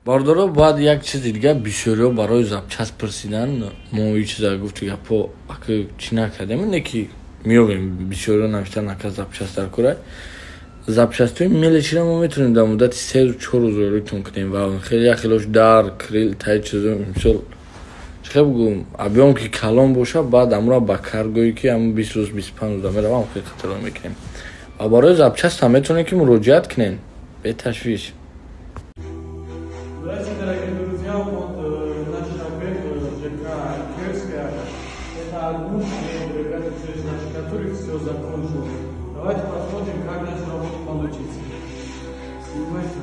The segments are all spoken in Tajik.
Бародаро, баъд як чизи дига, бисёриҳо барои запчасть пурсидан. Мо и чиза гуфти гапо ака чӣ накардем, не ки меёвем. Бисёриҳо навиштан, ака, запчасть дар кора. Запчастҳои мелочира мо метавонем дар муддати 3-4 рӯз рӯйтон кунем ва хеле як хелош дар крил таи чизо, мисол, чӣ бугум, объём ки калон боша, баъд амро ба каргое ки ҳамн 20 рӯз, 25 рӯза меравам, хеле хатаро мекунем. Ва барои запчасть ҳам метавонем ки муроҷиат кунем беташвиш. Здравствуйте, дорогие друзья! Вот наш объект ЖК Терская. Это однушки, ребята, через наши, которые все закончил. Давайте посмотрим, как наша работа получится. Снимайте.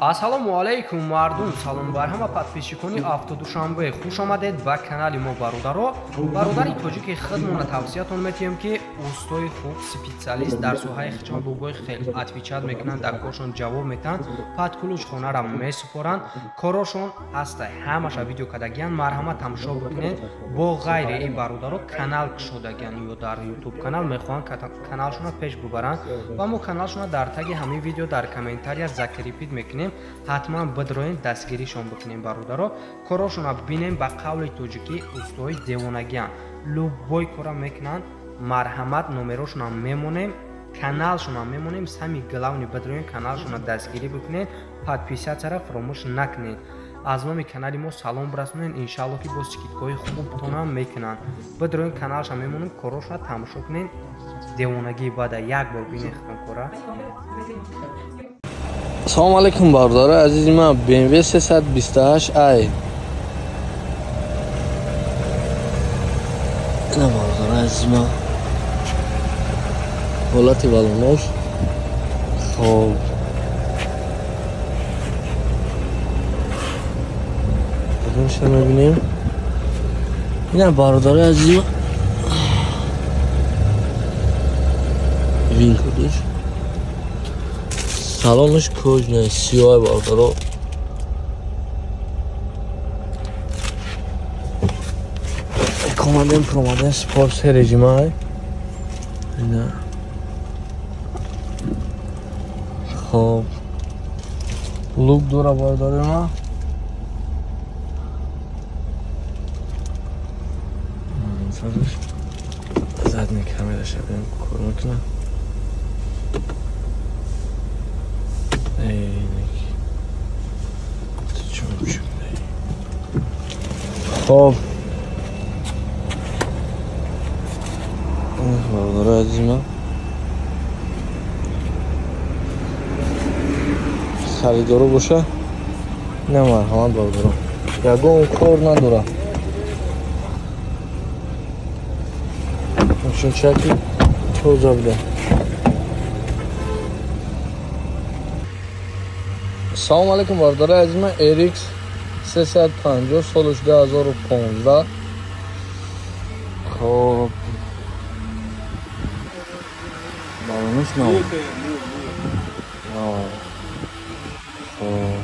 Ассалому алайкум, мардум! Салом бар ҳама подписчикони Автодушанбе! Хуш омадед ба канали мо, бародаро. Бародари тоҷики худмона тавсиятон метиҳем, ки устои хуб, специалист дар соҳаи хичон, любой хел отвечать мекунанд, дар коршон ҷавоб метаҳанд, под ключ хонара месупоранд. Корошон ҳастай, ҳамаша видео кардагиян, марҳамат, тамошо бикунед. Бо ғайри ин, бародаро, канал кушодагиян ё дар Ютуб канал мехоҳанд каналшона пеш бубаранд ва мо каналшона дар таги ҳамин видео дар комментария закрепить мекунем. Ҳатман бидроен, дастгиришон бикунем, бародаро. Корошона бинем, ба қавли тоҷикӣ устои девонагиян, любой кора мекунанд. Марҳамат, номерошона мемонем, каналшона мемонем. Самый главный, бидроен, каналшона дастгирӣ бикунед, подписатьсяра фаромӯш накунед. Аз номи канали мо салом бирасонед. Иншаалло, ки бо скидкаҳои хубтонам мекунанд. Бидроен, каналша мемонем, корошона тамошо кунед. Девонагии бада, як бор бинед худтон кора. Салому алейкум, бародари азизи ман! BMW 328 ай ина, бародари азизи ман, ҳолати балонош. Хоб, дарунша мебинем. Ина, бародари азизи ман, винкодаш, салонаш кожаный, сиёҳ, бародаро. Командем, промадем, спорт се режимай ина. Хоб, люк дора, бародари ма. Задний камераша бем, кор мекунам. Эй, чум. Хоб, бародари азизи ман, харидоро боша, на, марҳамат, бародаро. Ягон кор надора, мошинчаки тоза буда. Салому алейкум, бародари азизи ман! RX 350, солаш 2015. Хоб, балонаш нав. Хоб,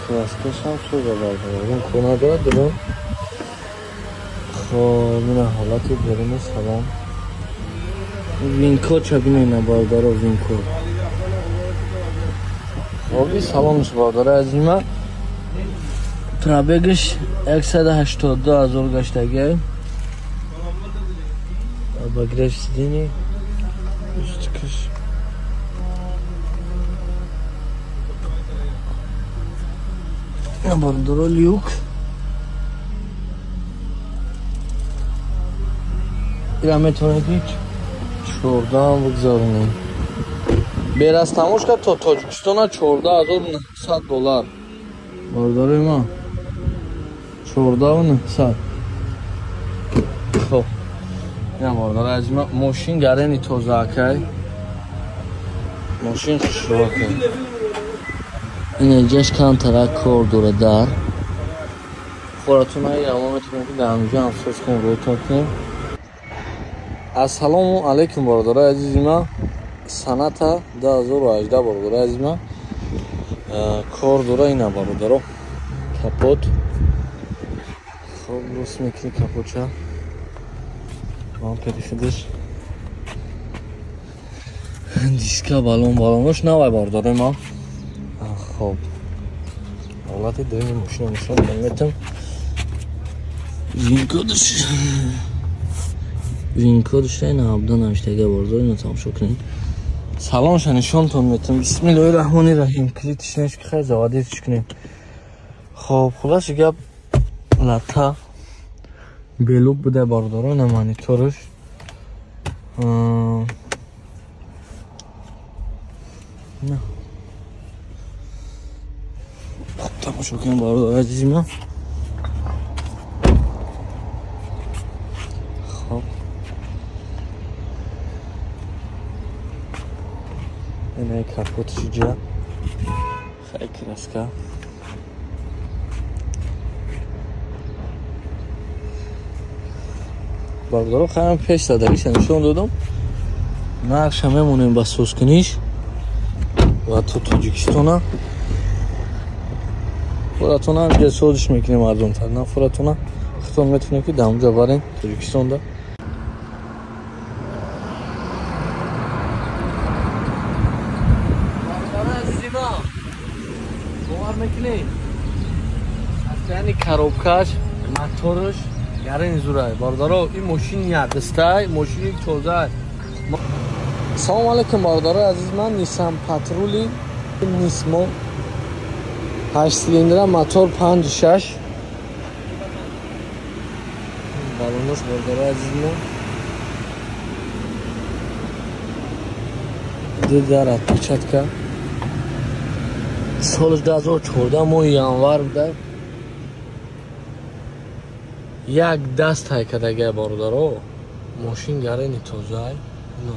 краскашам сӯза, бародар, ягон кор надорад дурун. Хоб, ина ҳолати беруни салон. Винкод ча бинед, бародаро, винкод. Хоб, салонаш, бародари азизи ман. Пробегаш 182 ҳазор гаштагиай. Обогрев сидений, устикаш. Бародаро, люк ира метавонед ки 14-ам бигзаронед берастамошка то Тоҷикистона, 14 900 доллар, бародарои ман, 14 900. Хоб, ина, бародари азизи ман, мошин гарени тозаакай, мошин хушрӯакай. Ин инҷаш камтарак кор дора дар хоратуна. Мо метавонем ки дар ҳаминҷо ҳамсоз кунем, рӯйтон кунем. Ассалому алайкум, бародарои азизи ман! Соната 2018, бародарои азизи ман, кор дора. Ина, бародаро, капот. Хоб, рост мекунӣ капотча, бампери худаш. Диска балон балонош навай бародарои ман. Хоб. Ҳолати дуюми мошина нишон метам. Винкодаш. Винкодаш ина 17 навиштага бародаро, ина тамошо кунед. Салонша нишонтон метам. Бисмиллоҳир раҳмонир раҳим. Калидиш неш ки хай заводиш кунем. Хоб, хулоса гап лата белуб буда бародаро, ина мониторш. На. Хоб, тамошо кунем бародаро азизи ман. Хоб. Ина капотш ҷа. Хай краска. Бародаро хайм пеш задагиша нишон додам. Нархша мемонем ба созкуниш ва то Тоҷикистона. Фуратона ҳамҷа созиш мекунем арзонтар. На фуратона худтон метавонед ки дар ҳамҷа барен Тоҷикистонда. Бародарои азизи ман, бовар мекунед? Яъне коробкаш, мотораш гарани зурай. Бародаро, ин мошин ядистай, мошини тозай. Салом алейкум бародарои азиз ман, Nissan Patrol Nismo 8 силиндра, мотор 5.6. Балонош бародарои азиз ман. Ду дар отпечатка. Соли 2014 моҳи январ буда. Як даст ҳайкадагай бародаро. Мошин гарани тозай. На.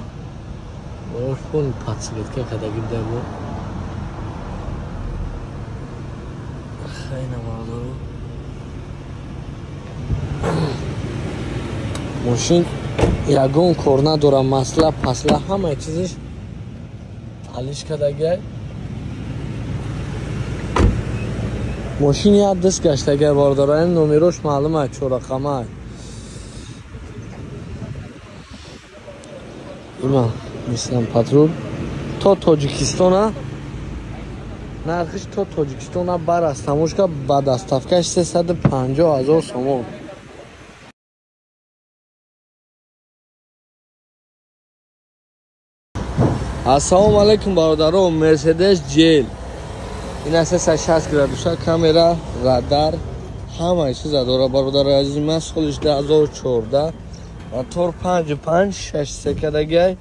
Барош пол подсветка кадаги буда бо. Хайна бародаро. Мошин ягон кор надора, масла, пасла, ҳамаи чизиш алиш кадагай. Мошин як даст гаштагай бародаро, ин номерош маълум аст, чоррақама. Има Nissan Patrol то Тоҷикистона, нархиш то Тоҷикистона бар аз тамошка ба доставкаш 350 000 сомон. Ассалому алайкум бародаро, Mercedes GL. Ин 360 градуса камера, радар, ҳамаи чиза дора бародарои азизи ман. Соли 2014, мотор 5.5, 6 кадагай.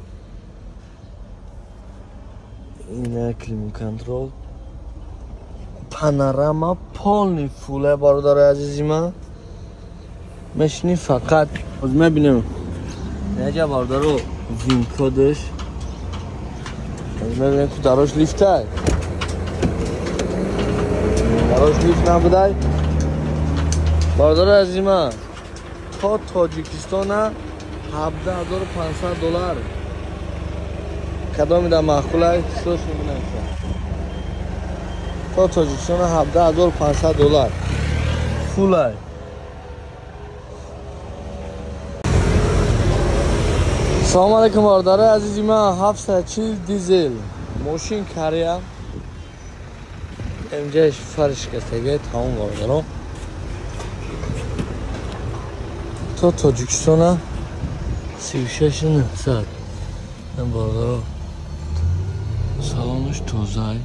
Ина климат-контрол, панорама, полный фуле бародарои азизи ман. Мешини фақат боз мебинем. Неҷа бародаро вин-кодаш. Мебинем ки дарош лифтай. Дарош лифт набудай. Бародарои азизи ман, то Тоҷикистона 17500 доллар. Кадоми дар маъқулай сош мебинам. То Тоҷикистона 17500 доллар. Фулай. Салом алейкум бародарои азизи ман, 740 дизел. Мошин Корея. Инҷаш фарш кастага тамом бародаро. То Тоҷикистона 36900. Ин бародаро салонаш тозай.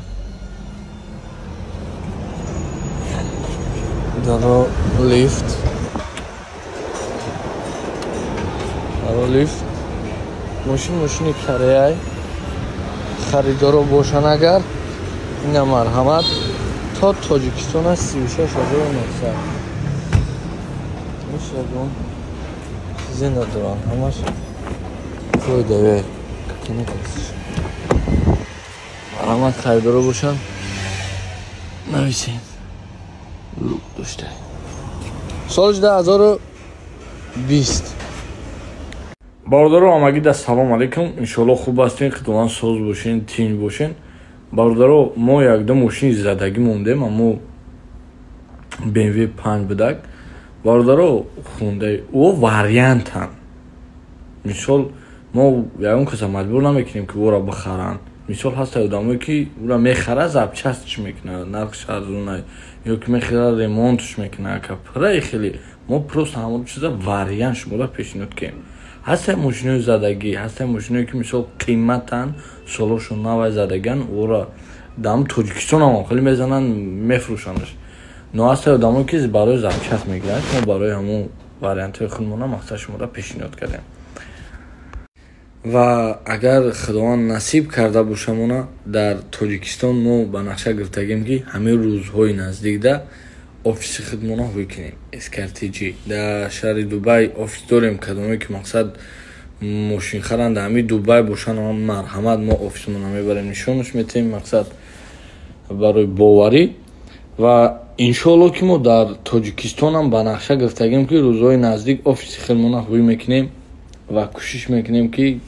Даро лифт. Даро лифт. Мошин мошини Кореяй. Харидоро бошан агар ина марҳамат то Тоҷикистона 36900. Ҳеч ягон чизе надоранд, ҳамаш фоидаве. Марҳамат харидоро бошанд нависед. Лук дошта. Соли 2020. Бародаро ҳамагӣ да салом алейкум. Иншоалло хуб ҳастин, худованд соз бошен, тинҷ бошен. Бародаро, мо якда мошини задагӣ мондем, аммо BMW 5 будак. Бародаро, хундаи о вариантан. Мисол Мо ягон каса маҷбур намекунем, ки ӯро бихаранд. Мисол, ҳаста одамое, ки ӯра мехара, запчасть ш мекунад, нархш арзона, ё ки мехара, ремонт ш мекунад. Ака, пираи хеле мо просто ҳамон чиза вариант шуморо пешниҳод кунем. Ҳастаи мошинои задагӣ, ҳастаи мошиное, ки, мисол, қиматанд, солошон навай, задагиан, ӯра дам Тоҷикистон ҳам хеле мезананд, мефурӯшандаш. Но ҳастаи одамое, ки барои запчасть мегиранд. Мо барои ҳамон вариантҳои худмона мақсад шуморо пешниҳод кардем. Ва агар Худованд насиб карда бошамона, дар Тоҷикистон мо ба нақша гирифтагем, ки ҳамин рӯзҳои наздикда офиси худмона ҳуй кунем. Скартиҷи дар шаҳри Дубай офис дорем. Кадомое ки, мақсад, мошинхаранд, дар ҳамин Дубай бошанд, марҳамат, мо офисмона мебарем, нишонаш метиҳем, мақсад, барои боварӣ. Ва иншоалло, ки мо дар Тоҷикистонам ба нақша гирифтагем, ки рӯзҳои наздик офиси худмона ҳуй мекунем ва кӯшиш мекунем, ки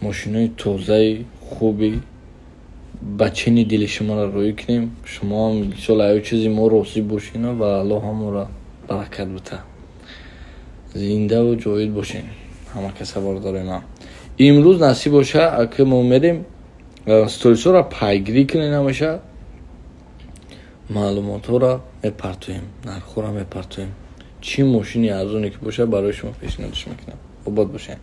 мошинои тозаи хуби ба чини дили шуморо рӯй кунем. Шумоам, мисол, аю чизи мо розӣ бошена ва Аллоҳ ҳаморо баракат бита. Зиндаву ҷовид бошем, ҳама каса, бародарои ман. Имрӯз насиб боша, ака, мо мерем, сторисҳоро пайгирӣ кунем, ҳамеша маълумотҳоро мепартоем, нархҳоро мепартоем. Чӣ мошини арзоне ки бошад, барои шумо пешниҳодш мекунам. Обод бошем.